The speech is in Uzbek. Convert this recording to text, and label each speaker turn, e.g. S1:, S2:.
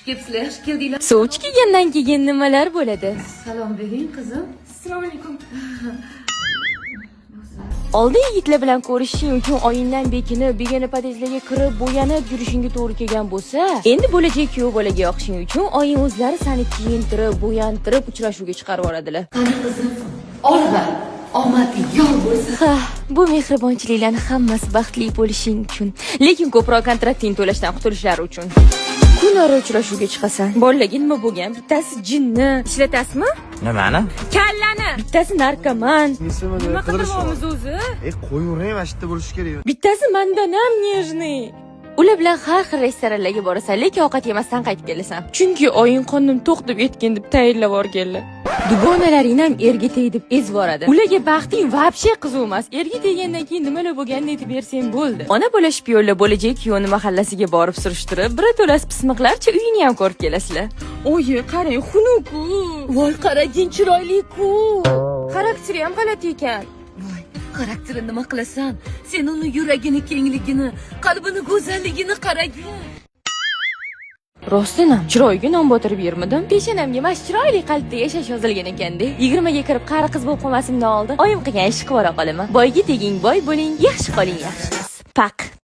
S1: Kelibsizlar, yaxshi keldinglar.
S2: Sovchi kelgandan keyin nimalar bo'ladi?
S1: Salom bering, qizim.
S2: Assalomu alaykum. Oldin yigitlar bilan ko'rishishing uchun oyingdan bekinib, begona podyezdlarga kirib, bo'yanib yurishingga to'g'ri kelgan bo'lsa, endi bo'lajak kuyov bolaga yoqishing uchun oying o'zlari seni kiyintirib, bo'yantirib uchrashuvga chiqarib yuboradilar.
S1: Qani, qizim, olg'a. Omadi yor bo'lsin.
S2: Ha, bu mehribonchiliklarni hammasi baxtli bo'lishing uchun, lekin ko'proq kontrakting to'lashdan qutulishlari uchun. Kunora uchrashuvga chiqasan. Bolalarga nima bo'lgan? Bittasi jinni. Ishlatasizmi?
S3: Nimani?
S2: Kallani. Bittasi narkoman.
S4: Nima
S2: Nima qidiryapmiz o'zi?
S4: E, qo'yavering, mana shu yerda bo'lishi kerak.
S2: Bittasi mandan ham нежный. Ular bilan har xil restoranlarga borasan, lekin ovqat yemasdan qaytib kelasan. Chunki oying qornim to'q deb aytgin deb tayinlab yuborganlar. Dugonalaring ham erga teg deb ezib yuboradi. Ularga baxting вообще qiziq emas. Erga tegandan keyin nimalar bo'lganini aytib bersang bo'ldi. Ona bola shpionlar bo'lajak kuyovni mahallasiga borib surishtirib, birato'lasi pismiqlarcha uyini ham ko'rib kelasizlar. Oyi, qarang, xunuk-ku. Voy, qaragin, chiroyli-ku. Xarakteri ham g'alati ekan.
S1: Voy, xarakteri nima qilasan? Sen uni yuragini kengligini, qalbini go'zalligini qaragin.
S2: Rostdan ham chiroyiga non botirib yermidim. Peshonamga mana shu chiroyli qalbda yashash yozilgan ekanda. 20 ga kirib qari qiz bo'lib qolmasimdan oldin oyim qilgan ishni qilib qolaman. Boyga teging, boy bo'ling, yaxshi qoling, yaxshi. Paq.